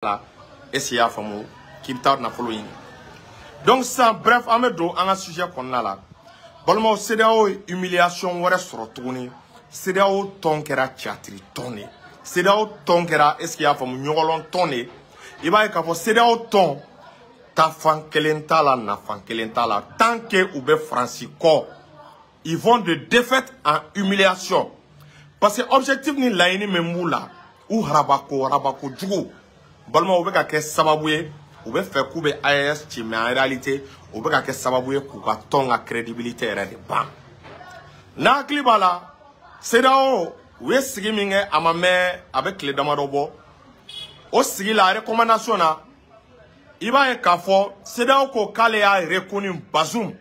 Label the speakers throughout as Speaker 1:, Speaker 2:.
Speaker 1: La, est ce que i y'a faamu k'i bɛ taa nafolo ɲini? Donc sisan, bref, an bɛ don an ka sujet kɔnɔna la. Balimaw, CEDEAO ye humiliation wɛrɛ sɔrɔ tuguni. CEDEAO tɔn kɛra théâtre tɔn de ye. CEDEAO tɔn kɛra, est ce que i y'a faamu, ɲɔgɔlɔn tɔn de ye. I b'a ye k'a fɔ CEDEAO tɔn ta fan kelen t'a la, nafan kelen t'a la. Tant que u bɛ Faransi kɔ, ils vont de défaite en humiliation, parce que objectif ni laɲini min b'u la, u harabako harabako jugu. Balimaw, u bɛ ka kɛ sababu ye, u bɛ fɛ k'u bɛ AES ci, mais en réalité u bɛ ka kɛ sababu ye k'u ka tɔn ka crédibilité yɛrɛ de ban. N'a hakili b'a la, CEDEAO u ye sigi min kɛ, a ma mɛn, a bɛ tile damadɔ bɔ. O sigi la, recommandation na, i b'a ye k'a fɔ CEDEAO ko k'ale y'a reconnu Bazoum,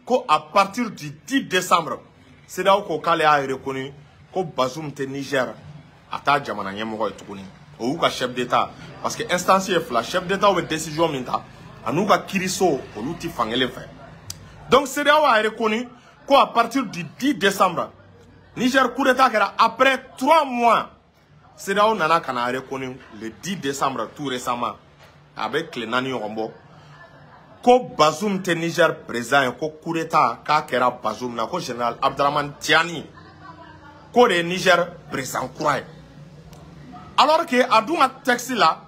Speaker 1: ko à partir du 10 décembre, CEDEAO ko k'ale y'a reconnu ko Bazoum tɛ Niger, a t'a jamana ɲɛmɔgɔ ye tuguni, o y'u ka chef d'état, parce que instance ye fila, chef d'état bɛ décision min ta a n'u ka kiiriso, olu ti fankelen fɛ. Donc CEDEAO a reconnu ko à partir du 10 décembre, Niger coup d'état kɛra après 3 mois, CEDEAO nana ka na reconnu le 10 décembre, tout récemment, a bɛ tile 4 ɲɔgɔn bɔ, ko Bazoum tɛ Niger président ye, ko coup d'état k'a kɛra Bazoum na, ko général Abdramane Tiani k'o de ye Niger président kura ye. Alors que a dun ka texte la,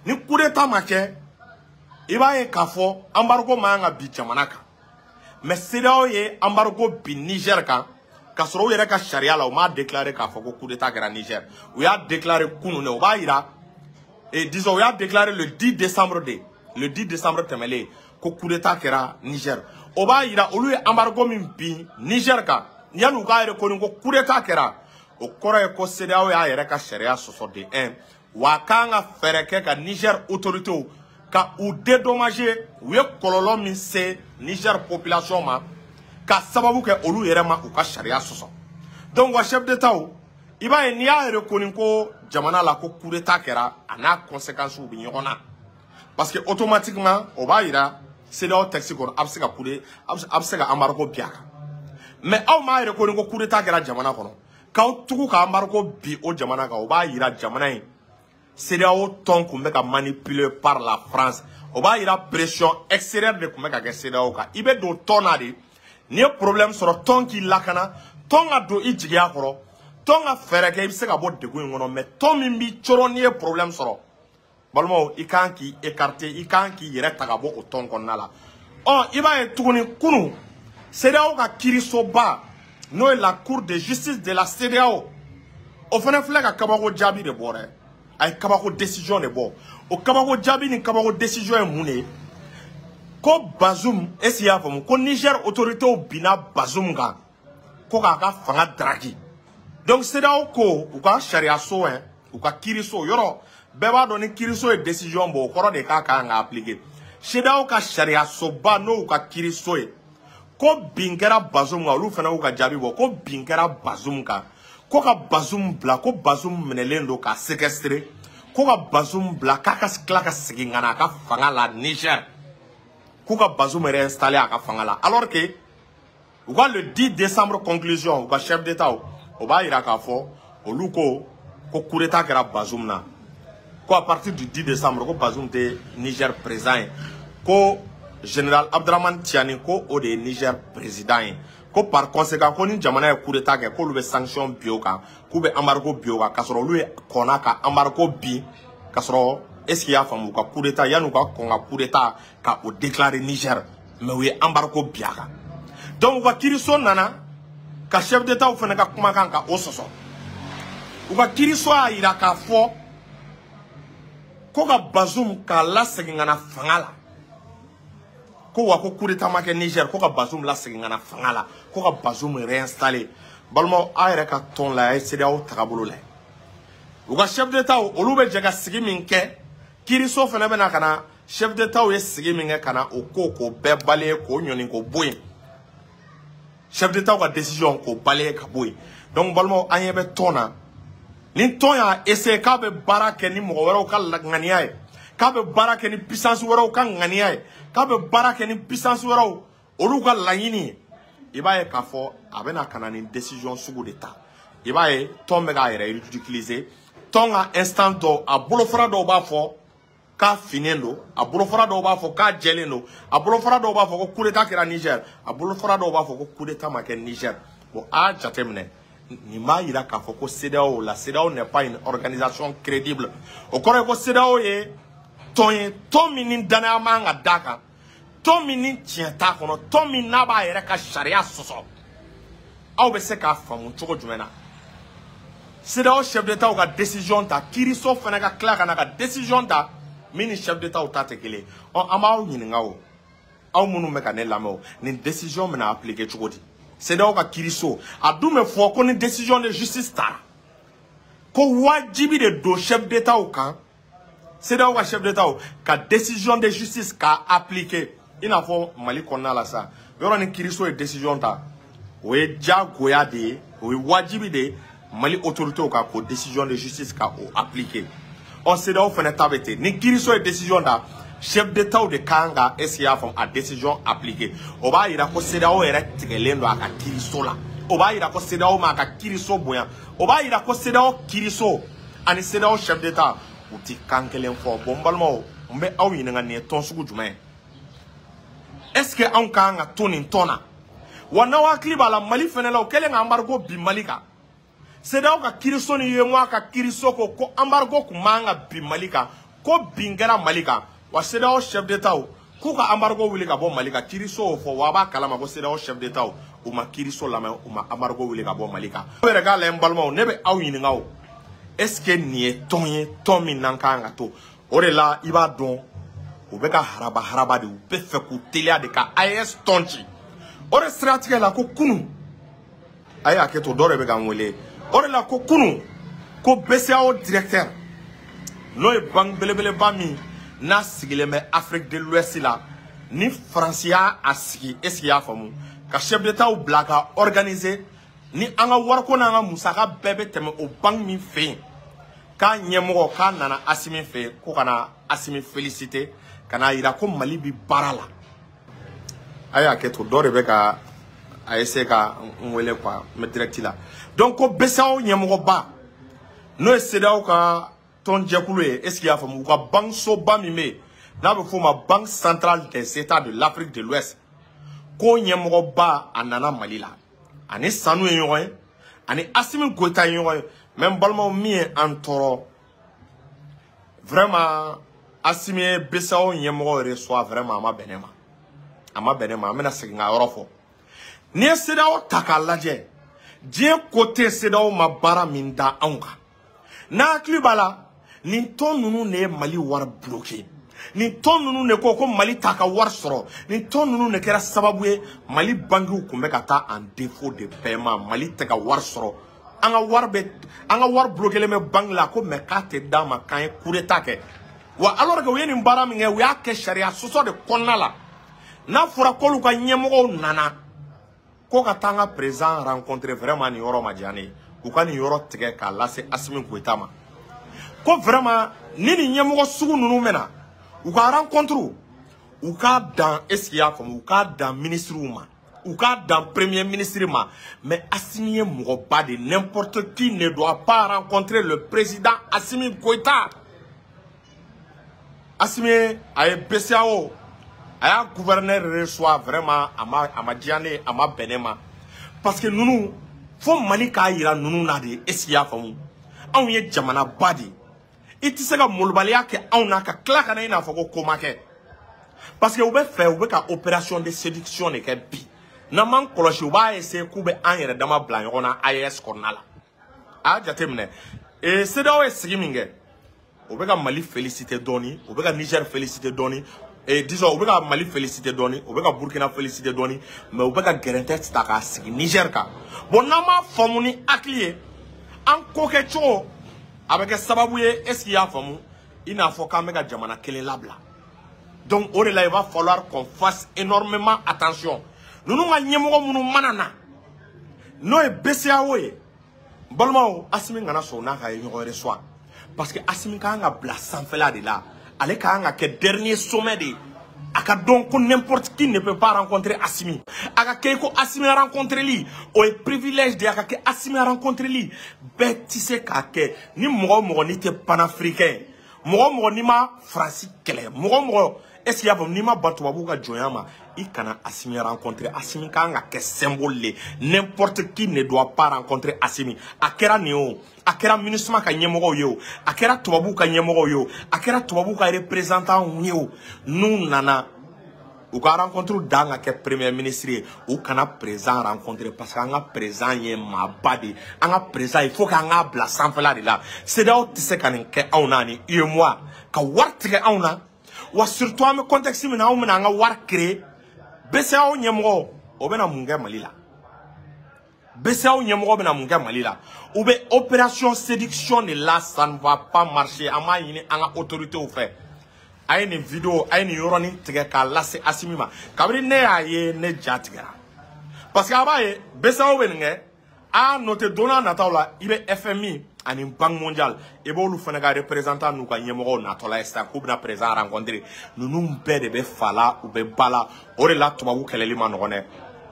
Speaker 1: ni coup d'état ma kɛ, i b'a ye k'a fɔ embargo man kan ka bin jamana kan. Mais CEDEAO ye embargo bin Niger kan, k'a sɔrɔ u yɛrɛ ka sariya la, u m'a déclaré k'a fɔ ko coup d'état kɛra Niger. U y'a déclaré kunun de, o b'a yira, et disons, u y'a déclaré le 10 décembre de, le 10 décembre tɛmɛlen, ko coup d'état kɛra Niger. O b'a yira olu ye embargo min bin Niger kan, yanni u k'a reconnu ko coup d'état kɛra, o kɔrɔ ye ko CEDEAO y'a yɛrɛ ka sariya sɔsɔ de un. Wa a kan ka fɛɛrɛ kɛ ka Niger autorités ka u dédommager, u ye kɔlɔlɔ min se Niger population ma ka sababu kɛ olu yɛrɛ ma u ka sariya sɔsɔ. Donc wa chef d'état, i b'a ye, n'i y'a reconnu ko jamana la ko coup d'état kɛra, a n'a conséquences bɛ ɲɔgɔn na, parce que automatiquement o b'a yira CEDEAO texte kɔnɔ, a bɛ se ka coup a bɛ se ka embargo bin a kan. Mais aw m'a reconnu ko coup d'état kɛra jamana kɔnɔ, k'aw tugu ka embargo bin o jamana kan, o b'a yira jamana in CEDEAO tɔn kun bɛ ka manipuler par la France. O b'a yira pression extérieure de kun bɛ ka kɛ CEDEAO kan. I bɛ don tɔn na de, n'i ye problème sɔrɔ, tɔn k'i lakana, tɔn ka don i jigiya kɔrɔ, tɔn ka fɛɛrɛ kɛ i bɛ se ka bɔ degun in kɔnɔ. Mais tɔn min b'i coron n'i ye problème sɔrɔ, balimaw, i kan k'i écarter, i kan k'i yɛrɛ ta ka bɔ o tɔn kɔnɔna la. Ɔ, i b'a ye tuguni, kunun CEDEAO ka kiirisoba, n'o ye la Cour de justice de la CEDEAO, o fana filɛ ka kabako jaabi de bɔ dɛ. A ye kabako décision de bɔ. O kabako jaabi ni kabako décision ye mun de ye? Ko Bazoum, est ce que i y'a faamu, ko Niger autorités binna Bazoum kan ko k'a ka fanga daraki. Donc CEDEAO ko u ka sariyaso, u ka kiiriso yɔrɔ bɛɛ b'a dɔn, ni kiiriso ye décision bɔ, o kɔrɔ de k'a kan ka appliquer. CEDEAO ka sariyasoba, n'o y'u ka kiiriso ye, ko bin kɛra Bazoum kan. Olu fana y'u ka jaabi bɔ ko bin kɛra Bazoum kan, ko ka Bazoum bila, ko Bazoum minɛlen don k'a séquestrer, ko ka Bazoum bila k'a ka tila ka segin ka na a ka fanga la Niger, k'u ka Bazoum yɛrɛ installé a ka fanga la. Alors que u ka le 10 décembre conclusion, u ka chef d'état, o b'a yira k'a fɔ olu ko ko coup d'état kɛra Bazoum na, ko à partir du 10 décembre, ko Bazoum tɛ Niger président ye, ko général Abdramane Tiani, ko o de ye Niger président ye, ko par conséquent, ko ni jamana ye coup d'état kɛ, k'olu bɛ sanction bin o kan, k'u bɛ embargo bin o kan, k'a sɔrɔ olu ye kɔnna ka embargo bin, k'a sɔrɔ, est ce que i y'a faamu, u ka coup d'état, yanni u ka kɔn ka coup d'état ka o déclarer Niger, mais u ye embargo bin a kan. Donc u ka kiiriso nana ka chef d'état fana ka kumakan ka o sɔsɔ. U ka kiiriso y'a yira k'a fɔ ko ka Bazoum k'a lasegin ka na fanga la, ko wa ko coup d'état ma kɛ Niger, ko ka Bazoum lasegin ka na fanga la, ko ka Bazoum réinstaller. Balimaw, a yɛrɛ ka tɔn la, a ye CEDEAO tagabolo lajɛ. U ka chef d'état, olu bɛ jɛ ka sigi min kɛ, kiiriso fana bɛ na ka na chef d'état ye sigi min kɛ, ka na o ko k'o bɛɛ balayer, k'o ɲɔni k'o bɔ yen, chef d'état ka décision k'o balayer ka bɔ yen. Donc balimaw, an ɲɛ bɛ tɔn na, ni tɔn y'a essayer k'a bɛ baara kɛ ni mɔgɔ wɛrɛw ka ŋaniya ye, k'a bɛ baara kɛ ni puissance wɛrɛw ka ŋaniya ye, k'a bɛ baara kɛ ni puissance wɛrɛw olu ka laɲini ye, i b'a ye k'a fɔ a bɛna ka na nin décision sugu de ta. I b'a ye tɔn bɛ k'a yɛrɛ ridiculiser. Tɔn ka instance dɔw, a bolofara dɔw b'a fɔ k'a finnen don, a bolofara dɔw b'a fɔ k'a jɛlen don, a bolofara dɔw b'a fɔ ko coup d'état kɛra Niger, a bolofara dɔw b'a fɔ ko coup d'état ma kɛ Niger. Bon, a jateminɛ, nin b'a yira k'a fɔ ko CEDEAO, la CEDEAO n'est pas une organisation crédible. O kɔrɔ ye ko CEDEAO ye tɔn ye, tɔn min ni danaya man ka d'a kan, tɔn min ni tiɲɛ t'a kɔnɔ, tɔn min n'a b'a yɛrɛ ka sariya sɔsɔ. Aw bɛ se k'a faamu cogo jumɛn na? CEDEAO chef d'État ka décision ta, kiiriso fana ka tila ka na ka décision ta min ni chef d'État ta tɛ kelen. Ɔ, an b'aw ɲininka o, aw minnu bɛ ka ne lamɛn o, nin décision bɛna appliquer cogo di? CEDEAO ka kiiriso, a dun bɛ fɔ ko ni décision de justice taara, ko wajibi de don chef d'État kan, CEDEAO ka chef d'État ka décision de justice k'a appliquer. I n'a fɔ Mali kɔnɔna la sa, yɔrɔ ni kiiriso ye décision ta, o ye diyagoya de ye, o ye wajibi de ye Mali autorités ka k'o décision de justice ka o appliquer. Ɔ, CEDEAO fana ta bɛ ten, ni kiiriso ye décision ta, chef d'État de kan ka, est-ce que y'a faamu, a décision appliquer. O b'a yira ko CEDEAO yɛrɛ tigɛlen don a ka kiiriso la, o b'a yira ko CEDEAO m'a ka kiiriso bonya, o b'a yira ko CEDEAO kiiriso ani CEDEAO chef d'État u ti kan kelen fɔ. Bon, n balimaw, n bɛ aw ɲininka, nin ye tɔn sugu jumɛn ye? Est-ce que anw kan ka to nin tɔn na wa? N'aw hakili b'a la, Mali fɛnɛ la, o kɛlen ka embargo bin Mali kan, CEDEAO ka kiiriso ni UEMOA ka kiiriso ko ko embargo kun man ka bin Mali kan, ko bin kɛra Mali kan. Wa CEDEAO chef d'État k'u ka embargo wuli ka bɔ Mali kan, kiiriso y'o fɔ. Wa a b'a kalama ko CEDEAO chef d'État u ma kiiriso lamɛn, u ma embargo wuli ka bɔ Mali kan. Aw yɛrɛ k'a lajɛ, n balimaw, ne bɛ aw ɲininka o, est-ce que nin ye tɔn ye, tɔn min n'an kan ka to? O de la i b'a dɔn u bɛ ka haraba haraba de, u bɛ fɛ k'u teliya de ka AES tɔn ci. O de siratigɛ la ko kunun, a ye hakɛ to, dɔ de bɛ ka n wele. O de la ko kunun, ko BCEAO directeur, n'o ye banque belebeleba min n'a sigilen bɛ Afrique de l'Ouest la, ni Faransi y'a sigi, est-ce que i y'a faamu, ka chef d'État bila ka organiser ni an ka wariko n'an ka musaka bɛɛ bɛ tɛmɛ o banque min fɛ yen, k'a ɲɛmɔgɔ k'a nana Asimi fɛ yen, ko ka na Asimi féliciter, ka n'a yira ko Mali bi baara la. A y'a kɛ to, dɔ de bɛ ka a essayer ka n wele quoi, n bɛ direct la. Donc ko BCEAO ɲɛmɔgɔba, n'o ye CEDEAO ka tɔnjɛkulu ye, est-ce que i y'a faamu, u ka banque soba min bɛ yen n'a bɛ f'o ma Banque centrale des États de l'Afrique de l'Ouest, ko ɲɛmɔgɔba a nana Mali la, ani Sanu ye ɲɔgɔn ye, ani Asimi Goïta ye ɲɔgɔn ye. Mais n balimaw, min ye an tɔɔrɔ vraiment, Asimi ye BCEAO ɲɛmɔgɔ reçoit, vraiment a ma bɛn ne ma, a ma bɛn ne ma. An bɛna segin ka yɔrɔ fɔ. N'i ye CEDEAO ta k'a lajɛ, diɲɛ ko tɛ CEDEAO ma baara min da anw kan. N'a hakili b'a la, nin tɔn ninnu de ye Mali wari bloqué, nin tɔn ninnu de ko ko Mali t'a ka wari sɔrɔ, nin tɔn ninnu de kɛra sababu ye Mali bankiw tun bɛ ka taa en défaut de paiement, Mali tɛ ka wari sɔrɔ, an ka wari bɛ, an ka wari bloqué bɛ banque la, ko mais k'a tɛ d'an ma k'an ye coup d'état kɛ. Wa alors que u ye nin baara min kɛ, u y'a kɛ sariya sɔsɔ de kɔnɔna la. N'a fɔra k'olu ka ɲɛmɔgɔw nana ko ka taa an ka président rencontrer, vraiment nin yɔrɔ ma diya ne ye. U ka nin yɔrɔ tigɛ k'a lase Asimi Goïta ma, ko vraiment ni nin ɲɛmɔgɔ sugu ninnu bɛna u ka rencontre, u k'a dan, est-ce que i y'a faamu, u k'a dan ministres ma, u k'a dan premier ministre ma. Mais Assimi ye mɔgɔba de, n'importe qui ne doit pas rencontrer le président Assimi Goïta. Assimi a ye BCEAO, a y'a gouverneur reçoit, vraiment a ma diya ne ye, a ma bɛn ne ma, parce que ninnu fo Mali k'a yira ninnu na de, est-ce que i y'a faamu, anw ye jamanaba de ye, i tɛ se ka molobaliya kɛ anw na ka tila ka na i n'a fɔ ko ko ma kɛ. Parce que u bɛ fɛ, u bɛ ka opération de séduction de kɛ bi. N'an m'an kɔlɔsi, u b'a essayer k'u bɛ an yɛrɛ dama bila ɲɔgɔn na AES kɔnɔna la. A y'a jateminɛ, ee, CEDEAO ye sigi min kɛ, u bɛ ka Mali féliciter dɔɔni, u bɛ ka Niger féliciter dɔɔni, et disons u bɛ ka Mali féliciter dɔɔni, u bɛ ka Burkina féliciter dɔɔni, mais u bɛ ka gɛrɛntɛ ta k'a sigi Niger kan. Bon, n'an m'a faamu ni hakili ye, an ko kɛcogo a bɛ kɛ sababu ye, est ce que i y'a faamu, i n'a fɔ k'an bɛ ka jamana kelen labila. Donc o de la, il va falloir qu'on fasse énormément attention. Ninnu ka ɲɛmɔgɔ minnu mana na, n'o ye BCEAO ye, n balimaw, Asimi kana sɔn n'a ka ye ɲɔgɔn reçoit, parce que Asimi kan ka bila sanfɛla de la, ale kan ka kɛ dernier sommet de ye. A ka dɔn ko n'importe qui ne peut pas rencontrer Assimi. A ka kɛ ko Assimi rencontreli, o ye privilège de ye. A ka kɛ Assimi rencontreli, bɛɛ tɛ se k'a kɛ. Ni mɔgɔ o mɔgɔ n'i tɛ panafricain ye, Mɔgɔ o mɔgɔ n'i ma Faransi kɛlɛ, mɔgɔ o mɔgɔ, est ce que i y'a faamu, n'i ma ban tubabuw ka jɔnya ma, i kana Assimi rencontrer. Assimi kan ka kɛ symbole le. N'importe qui ne doit pas rencontrer Assimi. A kɛra nin ye o, a kɛra MINUSMA ka ɲɛmɔgɔw ye o, a kɛra tubabuw ka ɲɛmɔgɔw ye o, a kɛra tubabuw ka représentant ye o, n'u nana u ka rencontre dan ka kɛ premier ministre ye, u kana président rencontrer, parce que an ka président ye maaba de ye. An ka président, il faut k'an k'a bila sanfɛla de la. CEDEAO tɛ se ka nin kɛ anw na ani UEMOA ka wari tigɛ anw na. Wa surtout an bɛ contexte min na, anw bɛna an ka wari créer. BCEAO ɲɛmɔgɔ o bɛna mun kɛ Mali la? BCEAO ɲɛmɔgɔ bɛna mun kɛ Mali la? U bɛ opération séduction de la, ça ne va pas marcher. An b'a ɲini an ka autorités fɛ, a ye nin vidéo, a ye nin yɔrɔnin tigɛ k'a lase Assimi ma. Kabini ne y'a ye, ne ja tigɛra, parce que a b'a ye BCEAO bɛ nin kɛ. A noté, don n'a nataw la, i bɛ FMI ani Banque mondiale, i b'olu fana ka représentant n'u ka ɲɛmɔgɔw natɔla ye sisan k'u bɛna président rencontrer. Ninnu bɛɛ de bɛ fa la, u bɛ ba la. O de la tubabu kɛlɛli ma nɔgɔn dɛ.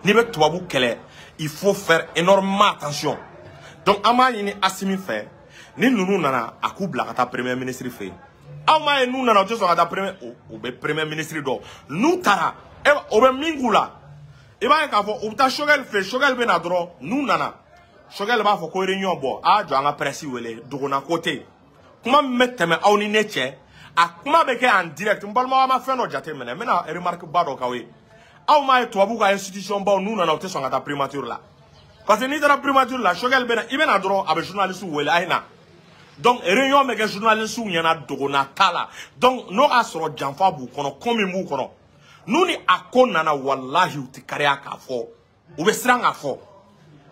Speaker 1: N'i bɛ tubabu kɛlɛ, il faut faire énormément attention. Donc an b'a ɲini Assimi fɛ, ni ninnu nana, a k'u bila ka taa premier ministre fɛ yen. Aw m'a ye, n'u nana, u tɛ sɔn ka taa premier, u bɛ premier ministre dɔn. N'u taara, e o bɛ min k'u la, i b'a ye k'a fɔ u bɛ taa Choguel fɛ yen. Choguel bɛ na dɔrɔn, n'u nana, Choguel b'a fɔ ko réunion bɔ, a jɔ an ka presse wele. Dogona ko tɛ yen, kuma min bɛ tɛmɛ aw ni ne cɛ, a kuma bɛ kɛ en direct. N balimaw, an ma fɛn dɔ jateminɛ, n bɛna remarque ba dɔ k'aw ye. Aw m'a ye, tubabuw ka institution baw, n'u nana, u tɛ sɔn ka taa primature la, parce que n'i taara primature la, Choguel bɛ na, i bɛ na dɔrɔn, a bɛ journaliste wele, a ye na. Donc réunion bɛ kɛ journaliste ɲɛna, dogona t'a la. Donc n'o y'a sɔrɔ janfa b'u kɔnɔ, ko min b'u kɔnɔ, n'u ni a ko nana, walahi u tɛ kariya k'a fɔ, u bɛ siran k'a fɔ,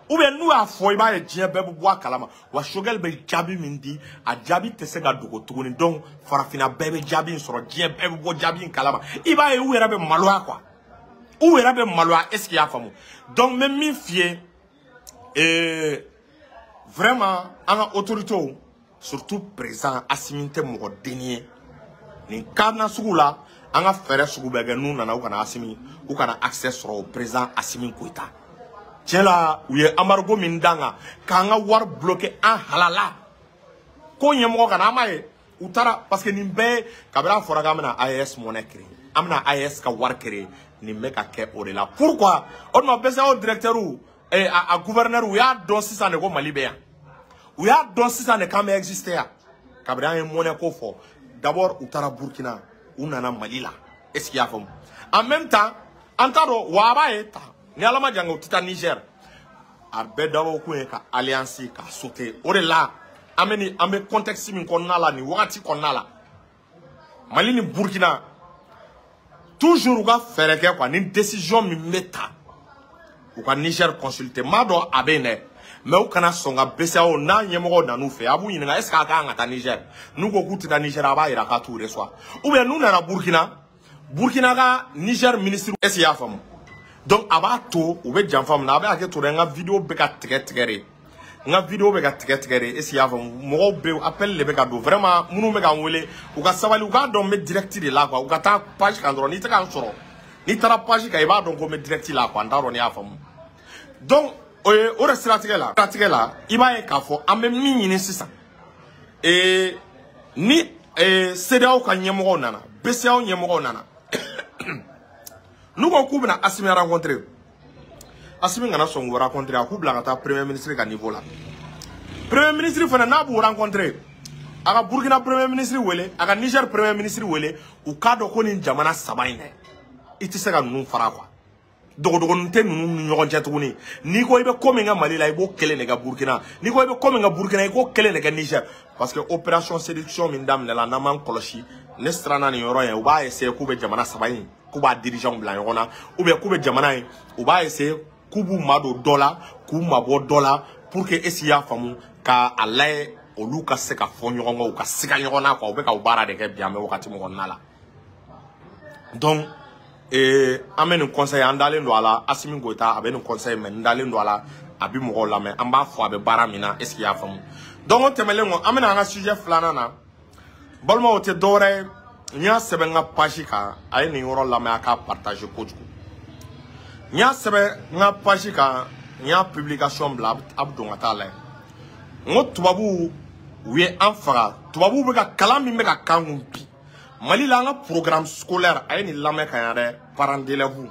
Speaker 1: ou bien n'u y'a fɔ, i b'a ye diɲɛ bɛɛ bɛ bɔ a kalama. Wa Choguel bɛ jaabi min di, a jaabi tɛ se ka dogo tuguni. Donc farafinna bɛɛ bɛ jaabi in sɔrɔ, diɲɛ bɛɛ bɛ bɔ jaabi in kalama. I b'a ye u yɛrɛ bɛ maloya quoi, u yɛrɛ bɛ maloya. Est ce que i y'a faamu? Donc n bɛ min f'i ye, vraiment, an ka autorités, surtout président Assimi, tɛ mɔgɔ denni ye nin cas na sugu la. An ka fɛɛrɛ sugu bɛɛ kɛ, n'u nana, u kana Assimi, u kana accès sɔrɔ o président Assimi Goïta. Tiɲɛ la, u ye embargo min d'an kan, k'an ka wari bloqué, an halala ko ɲɛmɔgɔ kana. An m'a ye u taara, parce que nin bɛɛ kabini a fɔra k'an bɛna AES monnaie créer, an bɛna AES ka wari créer, nin bɛ ka kɛ o de la. Pourquoi? O tuma BCEAO directeur, a gouverneur, u y'a dɔn sisan de ko Mali bɛ yan. U y'a dɔn sisan de k'an bɛ exister yan. Kabini an ye monnaie ko fɔ, d'abord u taara Burkina, u nana Mali la. Est ce que i y'a faamu? En même temps, an t'a dɔn wa, a b'a ye tan ni Ala ma jan kɛ, u tɛ taa Niger. A bɛɛ dabɔ kun ye ka alliance ka sauter. O de la an bɛ nin, an bɛ contexte min kɔnɔna la nin wagati kɔnɔna la, Mali ni Burkina, toujours u ka fɛɛrɛ kɛ quoi, ni décision min bɛ ta, u ka Niger consulter. N b'a dɔn a bɛ yen dɛ, mais u kana sɔn ka BCEAO n'a ɲɛmɔgɔw nan'u fɛ, a b'u ɲininka est ce que a kan ka taa Niger. N'u ko k'u tɛ taa Niger, a b'a yira k'a t'u reçoit. Ou bien n'u nana Burkina, Burkina ka Niger ministre, est ce que i y'a faamu? Donc a b'a to u bɛ janfa min na, a bɛ hakɛ to dɛ, n ka vidéo bɛ ka tigɛ tigɛ de, n ka vidéo bɛ ka tigɛ tigɛ de. Est ce que i y'a faamu? Mɔgɔw bɛ appel de bɛ ka don. Vraiment, minnu bɛ ka n wele, u ka sabali, u k'a dɔn n bɛ direct de la quoi. U ka taa page kan dɔrɔn, n'i tɛ ka n sɔrɔ, n'i taara page kan, i b'a dɔn ko n bɛ direct la quoi. N t'a dɔn n'i y'a faamu. Donc o ye o de siratigɛ la, i b'a ye k'a fɔ an bɛ min ɲini sisan, ni CEDEAO ka ɲɛmɔgɔw nana, BCEAO ɲɛmɔgɔw nana, n'u ko k'u bɛna Assimi rencontrer, Assimi kana sɔn k'u rencontrer. A k'u bila ka taa premier ministre ka niveau la. Premier ministre fana, n'a b'u rencontrer, a ka Burkina premier ministre wele, a ka Niger premier ministre wele. U k'a dɔn ko nin jamana saba in dɛ, i tɛ se ka ninnu fara quoi. Dogodogonin tɛ ninnu ni ɲɔgɔn cɛ tuguni. N'i ko i bɛ ko min kɛ Mali la, i b'o kelen de kɛ Burkina. N'i ko i bɛ ko min kɛ Burkina, i k'o kelen de kɛ Niger, parce que opération séduction min daminɛla, n'an m'an kɔlɔsi, ne siranna nin yɔrɔ in. U b'a essayer k'u bɛ jamana saba in, k'u b'a dirigeant bila ɲɔgɔn na, ou bien k'u bɛ jamana in, u b'a essayer k'u b'u madon dɔ la, k'u mabɔ dɔ la, pour que, est ce que i y'a faamu, ka a lajɛ olu ka se ka fɔ ɲɔgɔn kɔ, u ka siga ɲɔgɔn na quoi. U bɛ ka o baara de kɛ bi, an bɛ wagati min kɔnɔna la. Donc an bɛ nin conseil, an dalen don a la. Assimi Goïta a bɛ nin conseil mais n dalen don a la, a bɛ mɔgɔw lamɛn. An b'a fɔ a bɛ baara min na. Est ce que i y'a faamu? Donc o tɛmɛnen kɔ, an bɛna an ka sujet filanan na. Balimaw, o tɛ dɔwɛrɛ ye, n y'a sɛbɛn n ka page kan. A ye nin yɔrɔ lamɛn, a k'a partager kojugu. N y'a sɛbɛn n ka page kan, n y'a publication bila, a bɛ don ka taa lajɛ. N ko tubabuw U ye an faga. Tubabuw bɛ ka kalan min bɛ ka k'an kun bi Mali la, an ka programme scolaire, a ye nin lamɛn ka ɲa dɛ, parents d'élèves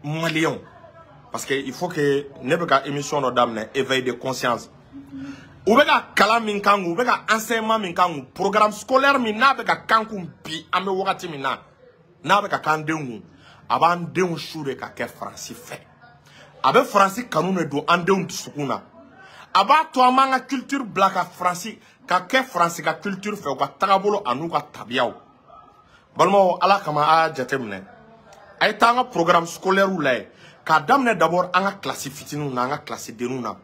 Speaker 1: maliyɛnw, parce que il faut que ne bɛ ka émission dɔ daminɛ, éveil de conscience. U bɛ ka kalan min k'an kun, u bɛ ka enseignement min k'an kun, programme scolaire min n'a bɛ ka k'an kun bi, an bɛ wagati min na, n'a bɛ ka k'an denw kun, a b'an denw su de ka kɛ Faransi fɛ. A bɛ Faransi kanu de don an denw dusukun na. A b'a to an b'an ka culture bila ka Faransi ka kɛ Faransi ka culture fɛ, u ka tagabolo an'u ka tabiyaw. Balimaw, Ala kama, a y'a jateminɛ, a ye taa an ka programme scolaire lajɛ k'a daminɛ d'abord an ka classe fitininw na, an ka classe denninw na.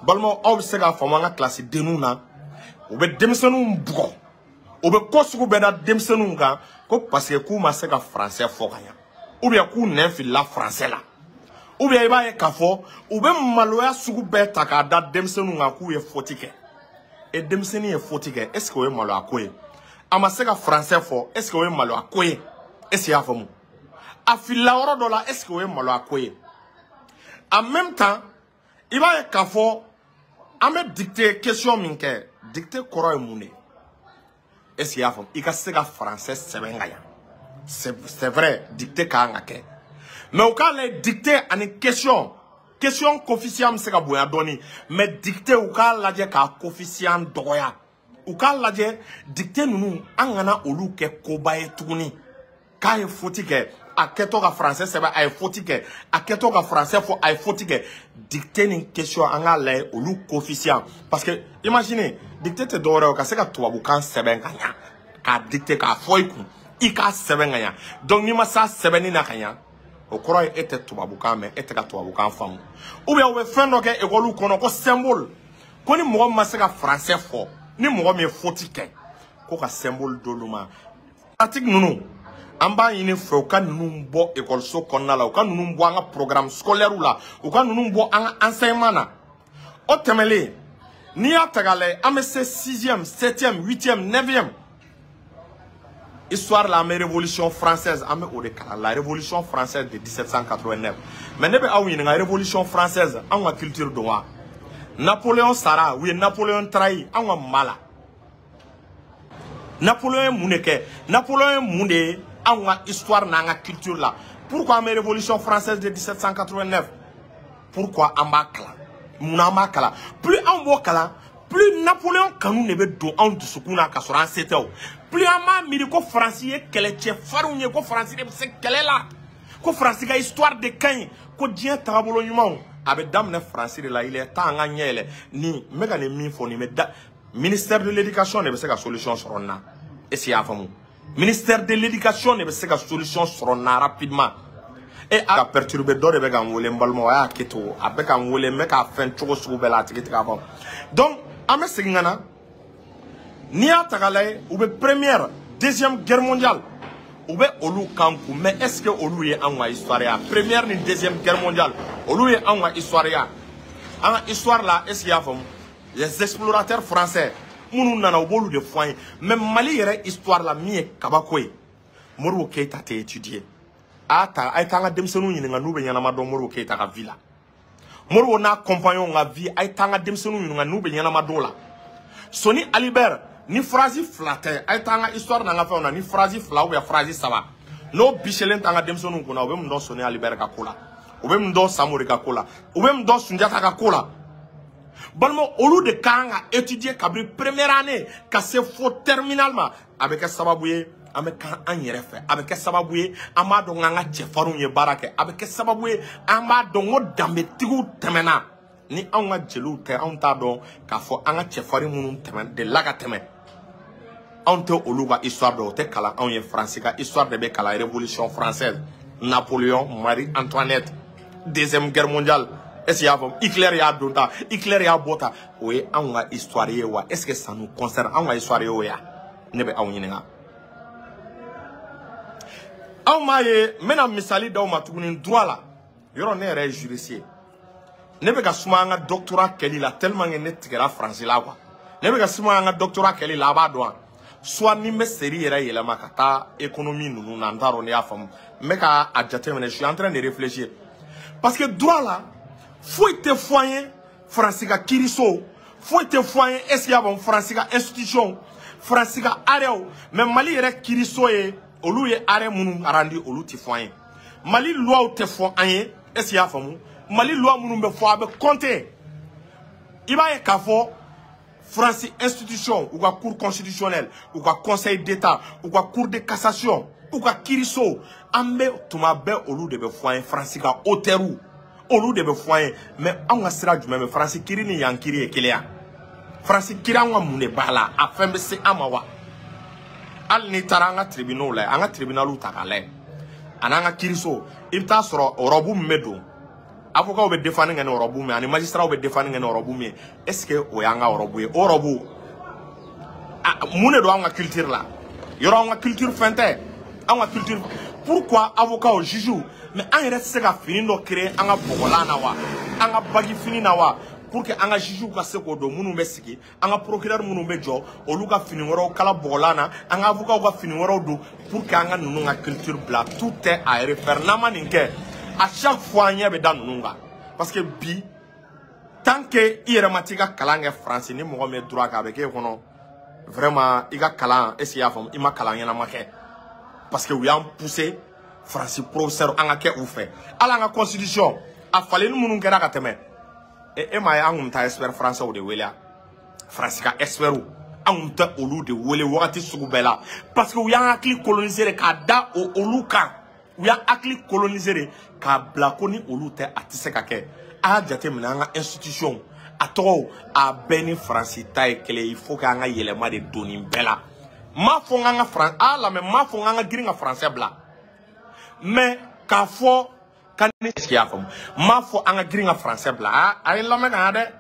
Speaker 1: Balimaw, aw bɛ se k'a faamu, an ka classe denninw na, u bɛ denmisɛnninw bugɔ, u bɛ ko sugu bɛɛ da denmisɛnninw kan ko parce que k'u ma se ka français fɔ ka ɲa, ou bien k'u nɛn filila français la, ou bien i b'a ye k'a fɔ u bɛ maloya sugu bɛɛ ta k'a da denmisɛnninw kan k'u ye faute kɛ. E, denmisɛnnin ye faute kɛ, est ce que o ye maloya ko ye? A ma se ka français fɔ, est ce que o ye maloya ko ye? Est ce que i y'a faamu? A filila yɔrɔ dɔ la, est ce que o ye maloya ko ye? En même temps, i b'a ye k'a fɔ an bɛ dictée question min kɛ, dictée kɔrɔ ye mun de ye? Est ce que i y'a faamu? I ka se ka français sɛbɛn ka ɲa, c'est vrai, dictée ka kan ka kɛ, mais u k'a lajɛ dictée ani question. Question coefficient bɛ se ka bonya dɔɔni, mais dictée, u k'a lajɛ k'a coefficient dɔgɔya. U k'a lajɛ dictée ninnu, an kana olu kɛ koba ye tuguni k'a ye faute kɛ, a kɛtɔ ka français sɛbɛn, a ye faute kɛ, a kɛtɔ ka français fɔ, a ye faute kɛ. Dictée ni question, an k'a lajɛ olu coefficient, parce que imaginez, dictée tɛ dɔwɛrɛ ye, ka se ka tubabukan sɛbɛn ka ɲa, k'a dicter, k'a fɔ i kun, i k'a sɛbɛn ka ɲa. Donc n'i ma s'a sɛbɛnni na ka ɲa, o kɔrɔ ye e tɛ tubabukan mɛn, e tɛ ka tubabukan faamu. Ou bien u bɛ fɛn dɔ kɛ ekɔliw kɔnɔ ko symbole, ko ni mɔgɔ min ma se ka français fɔ, ni mɔgɔ min ye faute kɛ, ko ka symbole d'olu ma. Pratique ninnu, an b'a ɲini fɛ u ka ninnu bɔ ekɔliso kɔnɔna la, u ka ninnu bɔ an ka programme scolaire la, u ka ninnu bɔ an ka enseignement na. O tɛmɛlen, n'i y'a ta k'a lajɛ, an bɛ se sixième, septième, huitième, neuvième, histoire la, an bɛ Révolution française, an bɛ o de kalan, la Révolution française de 1789. Mais ne bɛ aw ɲininka, Révolution française, anw ka culture don wa? Napoléon sara, u ye Napoléon trahi, anw ka mun b'a la? Napoléon ye mun de kɛ? Napoléon ye mun de ye anw ka histoire n'an ka culture la? Pourquoi an bɛ Révolution française de 1789, pourquoi an b'a kalan? Munna an b'a kalan? Plus anw b'o kalan, plus Napoléon kanu de bɛ don anw dusukun na ka sɔrɔ an se tɛ o. Plus an b'a miiri ko Faransi ye kɛlɛcɛ farinw ye, ko Faransi de bɛ se kɛlɛ la, ko Faransi ka histoire de ka ɲi, ko diɲɛ taabolo ɲumanw a bɛ daminɛ Faransi de la. Il est temps an ka ɲɛ yɛlɛ. Nin n bɛ ka nin min fɔ, nin bɛ da ministère de l'Éducation de bɛ se ka solution sɔrɔ nin na. Est ce que i y'a faamu? Ministère de l'Éducation de bɛ se ka solution sɔrɔ nin na rapidement. E a ka perturber, dɔ de bɛ ka n wele, n balimaw, a y'a kɛ ten, a bɛ ka n wele, n bɛ k'a fɛn cogo sugu bɛɛ la, a tigi tɛ k'a faamu. Donc an bɛ segin ka na, n'i y'a ta k'a lajɛ, u bɛ première, deuxième guerre mondiale, u bɛ olu kan kun, mais est ce que olu ye anw ka histoire ya? Première ni deuxième guerre mondiale, olu ye anw ka histoire ya? An ka histoire la, est ce que i y'a faamu, les explorateurs français minnu nana, u b'olu de fɔ an ye. Mais Mali yɛrɛ histoire la, min ye kabako ye, Modibo Keyita tɛ étudier. A y'a ta, a ye taa an ka denmisɛnninw ɲininka n'u bɛ ɲɛnama dɔn Modibo Keyita ka vie la, Modibo n'a compagnon ka vie. A ye taa an ka denmisɛnninw ɲininka n'u bɛ ɲɛnama dɔw la. Soni Ali Ber, ni phrase fila tɛ, a ye taa an ka histoire n'an ka fɛnw na, ni phrase fila ou bien phrase saba n'o biselen t'an ka denmisɛnninw kunna, u bɛ mun dɔn Soni Ali Ber ka ko la? U bɛ mun dɔn Samori ka ko la? U bɛ mun dɔn Sunjata ka ko la? Balima, olu de kan ka étudier kabini première année ka se fo terminal ma. A bɛ kɛ sababu ye an bɛ kan an yɛrɛ fɛ, a bɛ kɛ sababu ye an b'a dɔn k'an ka cɛfarinw ye baara kɛ, a bɛ kɛ sababu ye an b'a dɔn ko danbetigiw tɛmɛna. Ni anw ka jeliw tɛ, anw t'a dɔn k'a fɔ an ka cɛfarin minnu tɛmɛ delila ka tɛmɛ, anw tɛ olu ka histoire dɔn, o tɛ kalan anw ye. Faransi ka histoire de bɛ kalan, Révolution française, Napoléon, Marie Antoinette, deuxième guerre mondiale. Est ce que i y'a faamu? Hitler y'a don ta, Hitler y'a bɔ ta, o ye anw ka histoire ye wa? Est ce que ça nous concerne? Anw ka histoire ye o ya? Ne bɛ aw ɲininka. Aw m'a ye, n bɛna misali d'aw ma tuguni droit la. Yɔrɔ ne yɛrɛ ye juriste ye, ne bɛ ka suma an ka doctorat kɛli la tellement que ne tigɛra Faransi la quoi. Ne bɛ ka suma an ka doctorat kɛli la, a b'a dɔn wa? Soit ni n bɛ seri yɛrɛ yɛlɛma ka taa économie ninnu na, n t'a dɔn n'i y'a faamu. N bɛ ka a jateminɛ, je suis en train de réfléchir, parce que droit la, foyi tɛ fɔ an ye Faransi ka kiiriso, Foyi tɛ fɔ an ye, est ce que y'a faamu, Faransi ka institution, Faransi ka arrêt, mais Mali yɛrɛ kiiriso ye, olu ye arrêt minnu rendu, olu tɛ fɔ an ye. Mali loi tɛ fɔ an ye, est ce que y'a faamu? Mali loi minnu bɛ fɔ, a bɛ compter. I b'a ye k'a fɔ Faransi institution, u ka cour constitutionnelle, u ka conseil d'état, u ka cour de cassation, u ka kiiriso, an bɛ tuma bɛɛ olu de bɛ fɔ an ye. Faransi ka auteur, olu de bɛ fɔ an ye. Mais anw ka sira jumɛn bɛ Faransi kiiri ni yan kiiri ye kelen ya? Faransi kiiri, anw ka mun de b'a la? A fɛn bɛ se an ma wa? Hali n'i taara an ka tribunaux la, an ka tribunaliw ta k'a lajɛ, ani an ka kiiriso, i bɛ taa sɔrɔ robe min bɛ don, avocat bɛ défendre kɛ ni robe min ye, ani magistrat bɛ défendre kɛ ni robe min ye, est ce que o y'an ka robe ye? O robe, mun de don an ka culture la? Yɔrɔ an ka culture fɛn tɛ, an ka culture. Pourquoi avocat, juge, mais an yɛrɛ tɛ se ka fini dɔ créer an ka bɔgɔlan na wa, an ka bagi fini na wa, pour que an ka juge ka se k'o don, minnu bɛ sigi, an ka procureur minnu bɛ jɔ, olu ka fini wɛrɛw kala bɔgɔlan na, an ka avocat ka fini wɛrɛw don, pour que an ka ninnu ka culture bila? Tout est à refaire. N'an ma nin kɛ, à chaque fois an ɲɛ bɛ da ninnu kan, parce que bi, tant que i yɛrɛ ma t'i ka kalan kɛ Faransi, ni mɔgɔ min ye droit kɛ, a bɛ k'e kɔnɔ vraiment i ka kalan, est ce que i y'a faamu, i ma kalan ɲɛnama kɛ, parce que u y'an pousser Faransi professeur an ka kɛ u fɛ. Hali an ka constitution a falenni minnu kɛra ka tɛmɛ, e m'a ye, an kun bɛ taa expert français de wele, Faransi ka expert, an kun tɛ olu de wele wagati sugu bɛɛ la, parce que u y'an hakili coloniser de k'a da o olu kan. U y'an hakili coloniser de k'a bila ko ni olu tɛ, a tɛ se ka kɛ. A y'a jateminɛ, an ka institution a tɔgɔ, a bɛɛ ni Faransi ta ye kelen. Il faut que an ka yɛlɛma de don nin bɛɛ la. N m'a fɔ n k'an ka Faran a lamɛn, n m'a fɔ n k'an ka girin ka français bila, mais k'a fɔ ka ni, est ce que i y'a faamu, n m'a fɔ an ka girin ka français bila. A ye n lamɛn ka ɲa dɛ.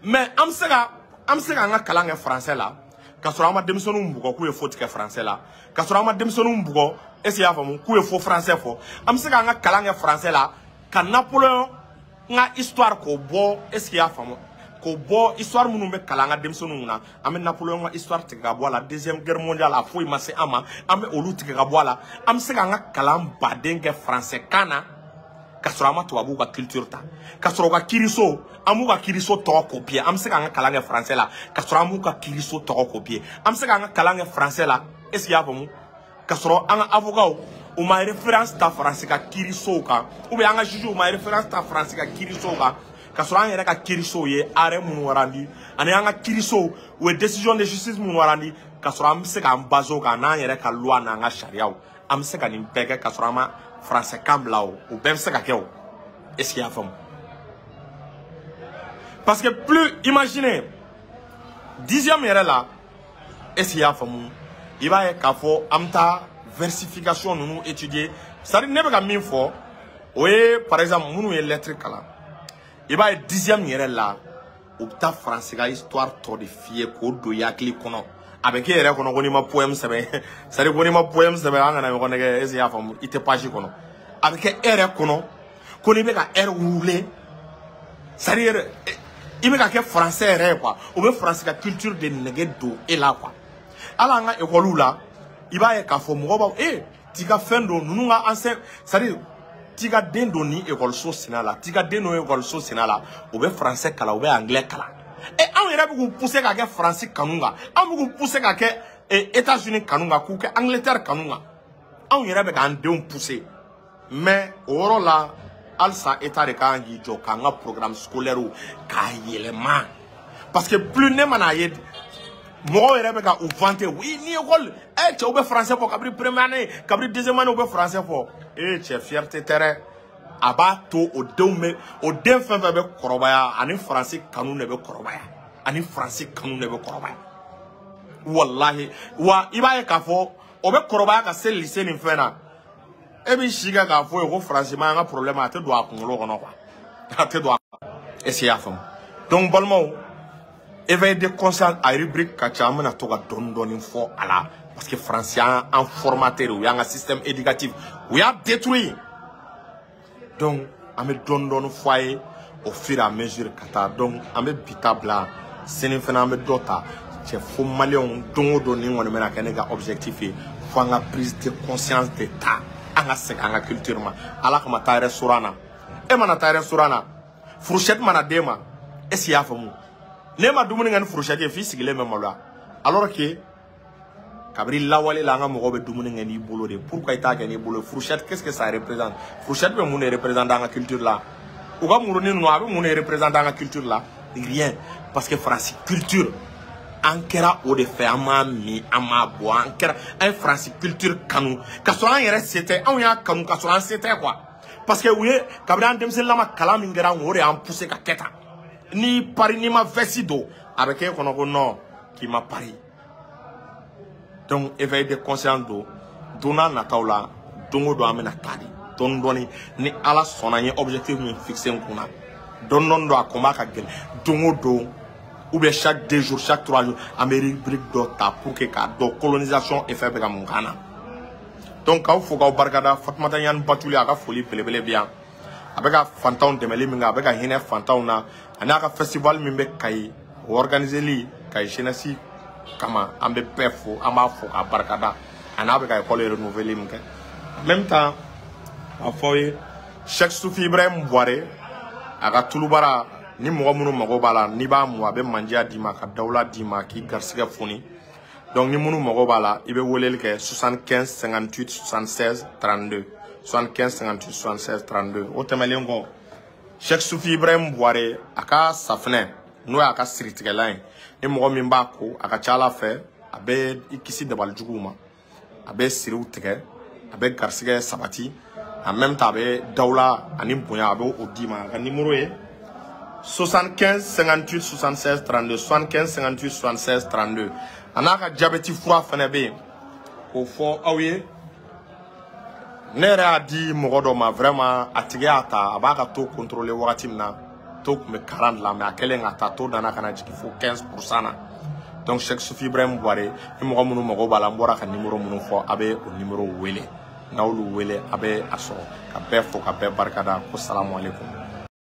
Speaker 1: Mais an bɛ se k'an ka kalan kɛ français la, k'a sɔrɔ an ma denmisɛnninw bugɔ k'u ye faute kɛ français la, k'a sɔrɔ an ma denmisɛnninw bugɔ, est ce que i y'a faamu, k'u ye faux français fɔ. An bɛ se k'an ka kalan kɛ français la, ka Napoléon n ka histoire k'o bɔ, est ce que i y'a faamu, k'o bɔ histoire minnu bɛ kalan an ka denmisɛnninw kunna. An bɛ Napoléon ka histoire tigɛ ka bɔ a la, deuxième guerre mondiale, a foyi ma se an ma, an bɛ olu tigɛ ka bɔ a la. An bɛ se k'an ka kalan baden kɛ français kan na, ka sɔrɔ an ma tubabuw ka culture ta, ka sɔrɔ u ka kiiriso, an b'u ka kiiriso tɔgɔ copier. An bɛ se k'an ka kalan kɛ français la, ka sɔrɔ an b'u ka kiiriso tɔgɔ copier. An bɛ se k'an ka kalan kɛ français la, est ce que i y'a faamu, ka sɔrɔ an ka avocat u ma référence ta Faransi ka kiirisow kan, ou bien an ka juge u ma référence ta Faransi ka kiirisow kan, ka sɔrɔ an yɛrɛ ka kiirisow ye arrêt minnu rendu, ani an ka kiirisow u ye décision de justice minnu rendu, ka sɔrɔ an bɛ se k'an baser o kan n'an yɛrɛ ka loi n'an ka sariyaw. An bɛ se ka nin bɛɛ kɛ ka sɔrɔ an ma français kan bila. O bɛɛ bɛ se ka kɛ o, est ce que i y'a faamu? Parce que plus, imaginez, dixième yɛrɛ la, est ce que i y'a faamu, i b'a ye k'a fɔ an bɛ taa versification ninnu étudier. C'est à dire, ne bɛ ka min fɔ, o ye par exemple minnu ye lettre kalan, i b'a ye dixième yɛrɛ la, u bɛ taa Faransi ka histoire tɔ de f'i ye k'o don i hakili kɔnɔ. A bɛ k'e yɛrɛ kɔnɔ ko n'i ma poème sɛbɛn, c'est à dire ko n'i ma poème sɛbɛn, an kana ɲɔgɔn nɛgɛ, est ce que i y'a faamu, i tɛ page kɔnɔ. A bɛ kɛ e yɛrɛ kɔnɔ ko n'i bɛ ka heure rouler, c'est à dire i bɛ ka kɛ français yɛrɛ ye quoi. U bɛ Faransi ka culture de nɛgɛ don e la quoi. Hali an ka école la, i b'a ye k'a fɔ mɔgɔw b'a fɔ e t'i ka fɛn don ninnu ka enseigne, c'est à dire t'i ka den don ni ekɔliso senna la, t'i ka den don ekɔliso senna la, u bɛ français kalan, u bɛ anglais kalan. E anw yɛrɛ bɛ k'u pousser ka kɛ Faransi kanu kan, anw bɛ k'u pousser ka kɛ États-Unis kanu kan, k'u kɛ Angleterre kanu kan. Anw yɛrɛ bɛ k'an denw pousser. Mais o yɔrɔ la, halisa état de kan k'i jɔ k'an ka programme scolaire k'a yɛlɛma, parce que plus ne mana ye mɔgɔw yɛrɛ bɛ ka u vanter, oui, ni école ɛ cɛw bɛ français fɔ kabini première année, kabini deuxième année u bɛ français fɔ. E cɛ, fierté tɛ dɛ. A b'a to o denw bɛ, o den fɛn fɛn bɛ kɔrɔbaya, ani faransi kanu de bɛ kɔrɔbaya, ani faransi kanu de bɛ kɔrɔbaya, walahi. Wa i b'a ye k'a fɔ o bɛ kɔrɔbaya ka se lycée nin fɛn na, e b'i si kɛ k'a fɔ ye ko faransi ma y'an ka problème, a tɛ don a kunkolo kɔnɔ quoi, a tɛ don a. Est ce que i y'a faamu? Donc balimaw, éveil de conscience a rubrique ka ca, an bɛna to ka dɔɔni dɔɔni fɔ a la, parce que faransi y'an formaté de, u y'an ka système éducatif, u y'a détruit. Donc an bɛ dɔɔni dɔɔni fɔ a ye au fur et à mesure ka taa. Donc an bɛ bi ta bila, sini fana an bɛ dɔ ta. Cɛ, fo maliyɛnw, don o don nin kɔni bɛna kɛ ne ka objectif ye, fo an ka prise de conscience de ta, an ka segin an ka culture ma. Ala kama, taa restaurant na, e mana taa restaurant na, fourchette mana d'e ma, est ce que i y'a faamu? N'e ma dumuni kɛ ni fourchette ye f'i sigilen bɛ maloya. Alors que kabiri lawale la an ka mɔgɔw bɛ dumuni kɛ n'i bolo de. Pourquoi i t'a kɛ n'i bolo? Fourchette, qu'est-ce que ça représente? Fourchette bɛ mun de représenter an ka culture la? U ka murunin ninnu, a bɛ mun de représenter an ka culture la? Rien. Parce que Faransi culture, an kɛra o de fɛ, an m'a min, an m'a bɔ, an kɛra, an ye Faransi culture kanu ka sɔrɔ an yɛrɛ se tɛ, anw y'a kanu ka sɔrɔ an se tɛ quoi. Parce que u ye kabini an denmisɛnninlama kalan min kɛra an kun, o de y'an pousser ka kɛ tan. N'i pari, n'i ma veste don, a bɛ k'e kɔnɔ ko non, k'i ma pari. Donc éveil de conscience don, don n'a nataw la, don o don an bɛna taa de dɔɔni dɔɔni. Ni Ala sɔnna, n ye objectif min fixé n kunna, dɔɔni dɔɔni don, a combat ka gɛlɛn. Don o don ou bien chaque 2 jours, chaque 3 jours, an bɛ rubrique dɔ ta pour que k'a dɔn colonisation effet bɛ ka mun k'an na. Donc k'aw fo k'aw barikada. Fatumata Ɲani Batuli, a ka foli belebele bɛ yan. A bɛ ka fantanw dɛmɛli min kɛ, a bɛ ka hinɛ fantanw na, ani a ka festival min bɛ Kayi, o organiseli Kayi jeunesse kama, an bɛ bɛɛ fo, an b'a fo k'a barikada, ani a bɛ ka école renouveler min kɛ. En même temps, a fɔ aw ye Cheikh Soufi Ibrahim Bouare, a ka tulubara, ni mɔgɔ minnu mago b'a la, n'i b'a mun, a bɛ mandiya d'i ma, ka dawula d'i ma, k'i garisɛgɛ foni. Donc ni minnu mago b'a la, i bɛ weleli kɛ 75 58 76 32, 75 58 76 32. O tɛmɛnen kɔ, Cheikh Soufi Ibrahim Bouare, a ka safinɛ, n'o y'a ka siritigɛlan ye, ni mɔgɔ min b'a ko, a ka ca Ala fɛ, a bɛ i kisi dabali juguw ma, a bɛ siriw tigɛ, a bɛ garisɛgɛ sabati, en même temps a bɛ dawula ani bonya, a bɛ o d'i ma. A ka numéro ye 75 58 76 32, 75 58 76 32. A n'a ka jabɛti fura fana bɛ yen k'o fɔ aw ye. Ne yɛrɛ y'a di mɔgɔ dɔ ma, vraiment a tigi y'a ta, a b'a ka taux contrôler wagati min na, taux tun bɛ 40 la, mais a kɛlen ka taa, taux nana ka na jigin fo 15% na. Donc Cheikh Soufi Ibrahim Bouare, ni mɔgɔ minnu mago b'a la, n bɔra ka numéro minnu fɔ, a bɛ o numéro wele. N'aw y'olu wele, a bɛ a sɔrɔ. Ka bɛɛ fo ka bɛɛ barikada ko salamu aleykum.